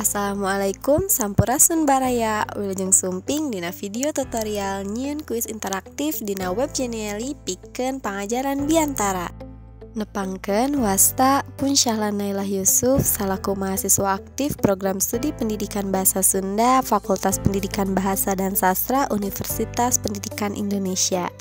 Assalamualaikum sampurasun baraya, wilujeng sumping dina video tutorial nyieun kuis interaktif dina web Genially pikeun pangajaran biantara. Nepangkeun wasta pun Syahla Nailah Yusuf salaku mahasiswa aktif program studi Pendidikan Bahasa Sunda Fakultas Pendidikan Bahasa dan Sastra Universitas Pendidikan Indonesia.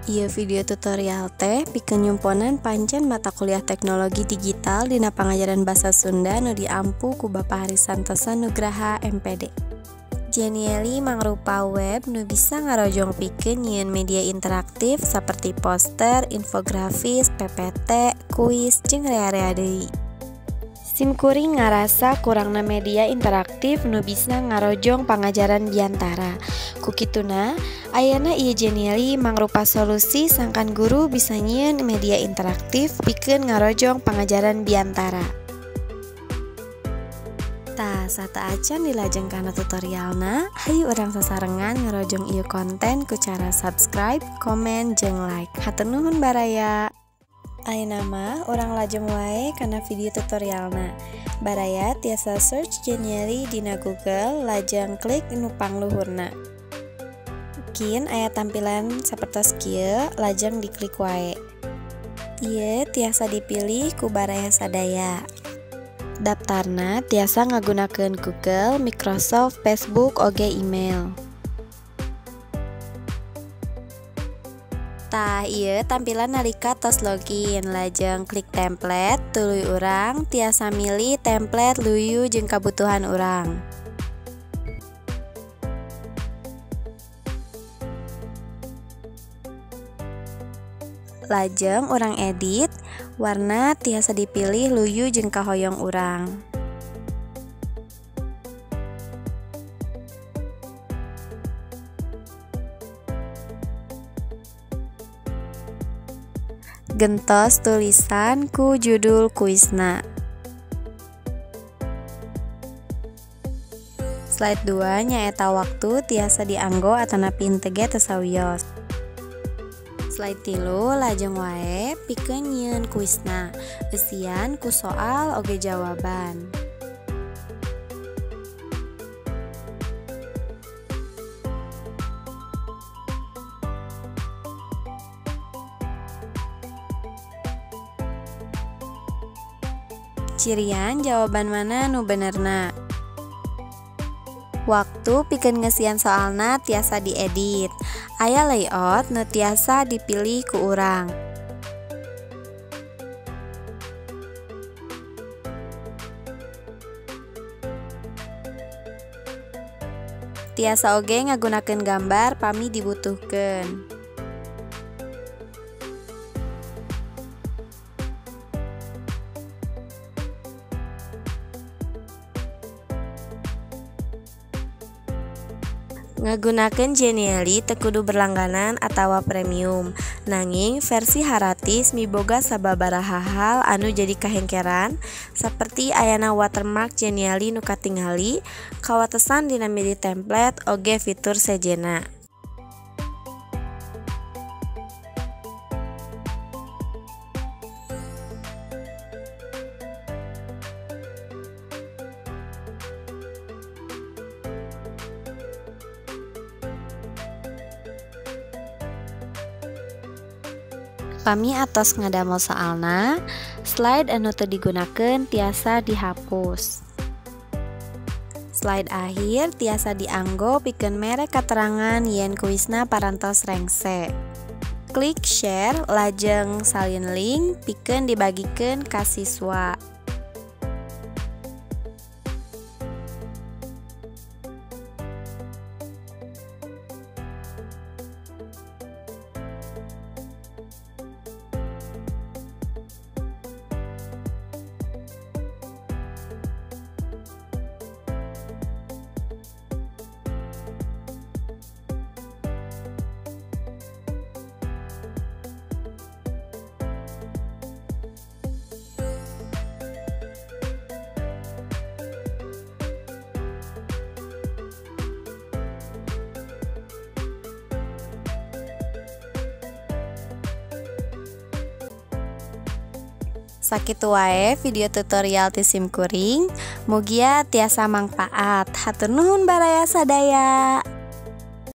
Ieu video tutorial teh pikeun nyumponan pancen mata kuliah teknologi digital dina pangajaran Basa Sunda nu diampu ku Bapak Hari Santosa Nugraha MPD. Genially mangrupa web nu bisa ngarojong pikeun nyieun media interaktif seperti poster, infografis, PPT, kuis, jeung rea-rea deui. Simkuring ngarasa kurangna media interaktif nu bisa ngarojong pangajaran biantara. Ku kituna, ayana ieu Genially mangrupa solusi sangkan guru bisa nyieun media interaktif pikeun ngarojong pangajaran biantara. Tah, sateuacan dilajeng kana tutorialna, hayu urang sasarengan ngarojong ieu konten ku cara subscribe, komen, jeung like. Hatur nuhun baraya. Ayeuna mah urang lajeng wae kana video tutorialna. Baraya tiasa search Genially dina Google, lajeng klik nu pangluhurna. Mungkin aya tampilan sapertos kieu, lajeng diklik wae. Ieu tiasa dipilih ku baraya sadaya. Daftarna tiasa ngagunakeun Google, Microsoft, Facebook, oge email. Tah, ieu tampilan nalika tos login, lajeng klik template, tuluy urang tiasa milih template luyu jeung kabutuhan urang. Lajeng urang edit, warna tiasa dipilih luyu jeung kahoyong urang. Gentos tulisan ku judul kuisna. Slide 2 nyaeta waktu tiasa dianggo atanapi henteu ge teu sawios. Slide 3 lajeng wae pikeun nyieun kuisna, eusian ku soal oge jawaban. Cirian jawaban mana nu benerna. Waktu pikeun ngeusian soalna tiasa diedit. Aya layout nu tiasa dipilih ku urang. Tiasa oge ngagunakeun gambar pami dibutuhkeun. Ngagunakeun Genially teu kudu berlangganan atawa premium, nanging versi haratis miboga sababaraha hal anu jadi kahengkeran saperti ayana watermark Genially nu katingali, kawatesan dina milih template oge fitur sejenna. Pami atos ngadamel soalna, slide anu teu digunakeun tiasa dihapus. Slide akhir tiasa dianggo pikeun mere katerangan yen kuisna parantos rengse. Klik share lajeng salin link pikeun dibagikeun ka siswa. Sakitu wae video tutorial ti sim kuring, mugia tiasa mangpaat. Hatur nuhun baraya sadaya.